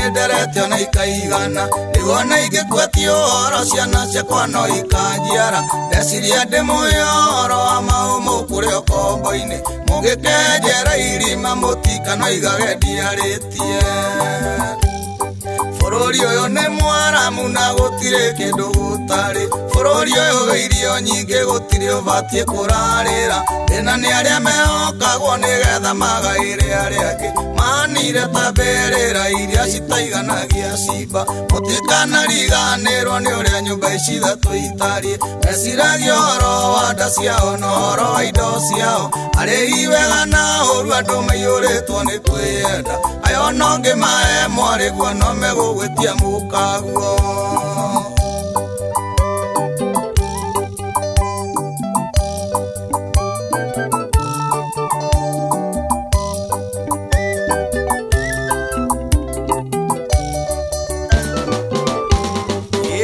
Nderete ona ikaigana riu ona ingĩkua ti ũhoro ciana ciakwa no ikanjiara ndeciria ndĩmũhe ũhoro wa mau mũkũrĩ ũkombo-inĩ mũgĩkenjera irima mũtikanoigage ndiarĩtie. Bũrũri ũyũ nĩ mwaramu na gũtirĩ kĩndũ gũtarĩ, bũrũri ũyũ wĩ irio nyingĩ gũtirĩ ũbatiĩ kũrarĩra. Thĩna nĩ arĩa mehokagwo nĩgetha magaĩre arĩa angĩ, manire ta mbĩrĩra iria citaiganagia cimba. Mũtikanariganĩrwo nĩ ũrĩa nyũmba ici ithatũ itariĩ, meciragia ũhoro wa nda ciao na ũhoro wa indo ciao. Arĩhi wega na ũũru andũ maiyũrĩtwo nĩ kwĩyenda, ayo no ngĩmahe mwarĩguo no megũgwĩtia mũkaguo.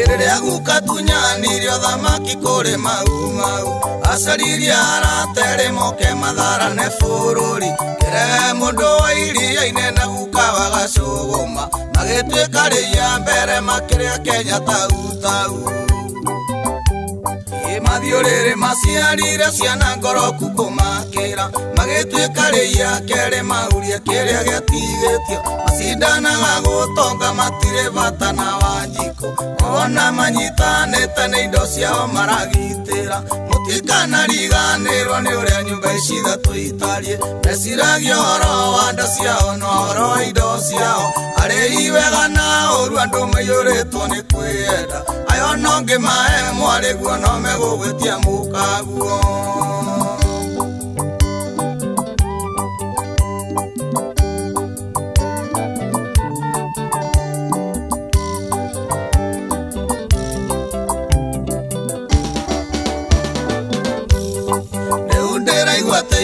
Rĩrĩa guka tunyanirie ũthamaki kũrĩ Mau Mau, acaririe arata moke matharane bũrũri. Kĩrehe mũndũ wa iria-inĩ na guka wa gacũgũma, magĩtuĩka rĩia mbere makĩrĩa Kenya tau tau. Mathiũrĩrĩ maciarire ciana ngoroku kũmakĩra, magĩtuĩka rĩia kerĩ maurie kĩrĩa gĩatigĩtio. Macindanaga gũtonga matirĩ bata na Wanjikũ, ona manyitanĩte nĩ indo ciao maragitĩra. Mũtikanariganĩrwo nĩ ũrĩa nyũmba ici ithatũ itariĩ, meciragia ũhoro wa nda ciao na ũhoro wa indo ciao. Arĩhi wega na ũũru andũ maiyũrĩtwo nĩ kwĩyenda, ayo no ngĩmahe mwarĩguo no megũgwĩtia mũkaguo.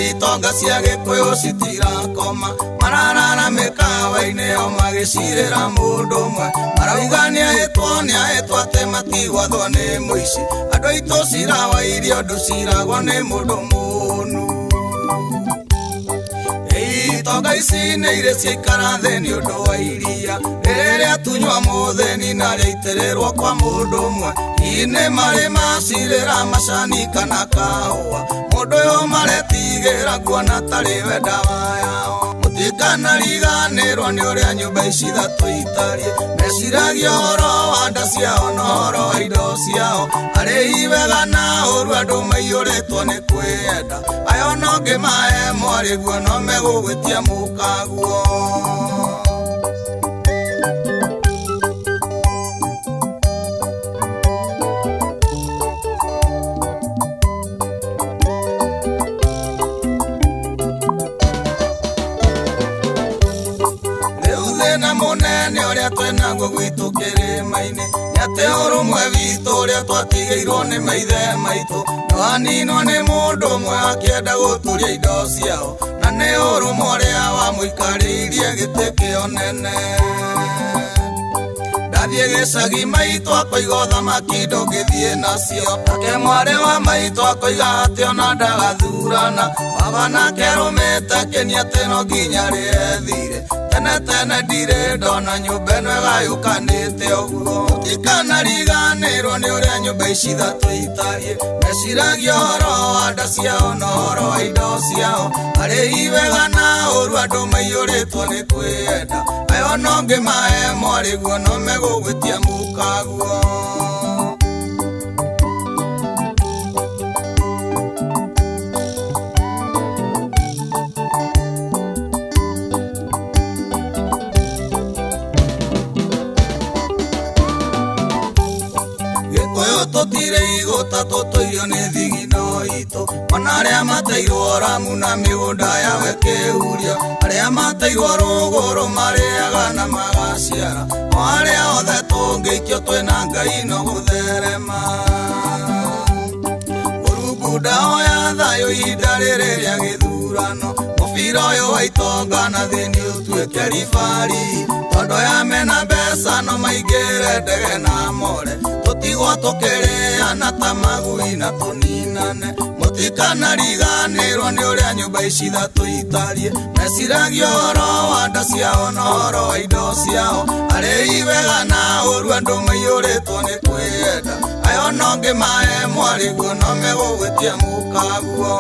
Itonga cia Gĩkũyũ citirakoma, mararara mĩkawa-inĩ o magĩcirĩra mũndũ ũmwe. Marauga nĩahĩtwo nĩahĩtwo atĩ matigwathwo nĩ mũici, andũ aitũ cira wa irio ndũciragwo nĩ mũndũ mũnu. Itonga ici nĩ irĩ ciaikara thĩ nĩ ũndũ wa iria rĩrĩ rĩatunywo mũthĩni na rĩaitĩrĩrwo kwa mũndũ ũmwe. Inĩ marĩ macirĩra macani kana kahũa, mũndũ ũyũ maretigĩra kuona tarĩ we ndawa yao. Mũtikanariganĩrwo nĩ ũrĩa nyũmba ici ithatũ itariĩ, meciragia ũhoro wa nda ciao na ũhoro wa indo ciao. Arĩhi wega na ũũru andũ maiyũrĩtwo nĩ kwĩyenda, ayo no ngĩmahe mwarĩguo no megũgwĩtia mũkaguo. Mũnene ũrĩa twĩnaguo gwitũ kĩrĩma-inĩ nĩ atĩ ũrũmwe witũ ũrĩa twatigĩirwo nĩ maithe maitũ nĩwaninwo nĩ mũndũ ũmwe akĩenda gũturia indo ciao, na nĩ ũrũmwe ũrĩa wamũikarĩirie gĩtĩ kĩonene. Ndathiĩ gĩcagi maitũ akoiga ũthamaki ndũngĩthiĩ nacio, nake mwarĩ wa maitũ akoiga atĩ ona ndagathurana. Baba nake arũmĩte kĩni atĩ no nginya rĩethire, tene tene ndirĩ ndona nyũmba ĩno ĩgayũkanĩte ũguo. Mũtikanariganĩrwo nĩ ũrĩa nyũmba ici ithatũ itariĩ, meciragia ũhoro wa nda ciao na ũhoro wa indo ciao. Arĩhi wega na ũũru andũ maiyũrĩtwo nĩ kwĩyenda, ayo no ngĩmahe mwarĩguo no megũgwĩtia mũkaguo. Gĩkũyũ tũtirĩ igũta tũtũirio nĩ thigino itũ, ona arĩa mateirwo Ramu na mĩgũnda yao ĩkĩhurio, arĩa mateirwo rũgũrũ marĩaga na magaciara, o arĩa othe tũngĩikio twĩna Ngai no gũtherema. Mũrungu Ndaoya thayũ ihinda rĩrĩ rĩa gĩthurano. Mũbira ũyũ wa itonga na thĩni ũtuĩke ribari. Tondũ aya mena mbeca no maingĩre ndege na more. Tũtigwo tũkĩrĩana ta magui na tũninane. Mũtikanariganĩrwo nĩ ũrĩa nyũmba ici ithatũ itariĩ. Meciragia ũhoro wa nda ciao na ũhoro wa indo ciao. Arĩi wega na ũru andũ maiyũrĩtwo nĩ kwĩyenda. Ayo no ngĩmahe mwarĩguo no megũgwĩtia mũkaguo.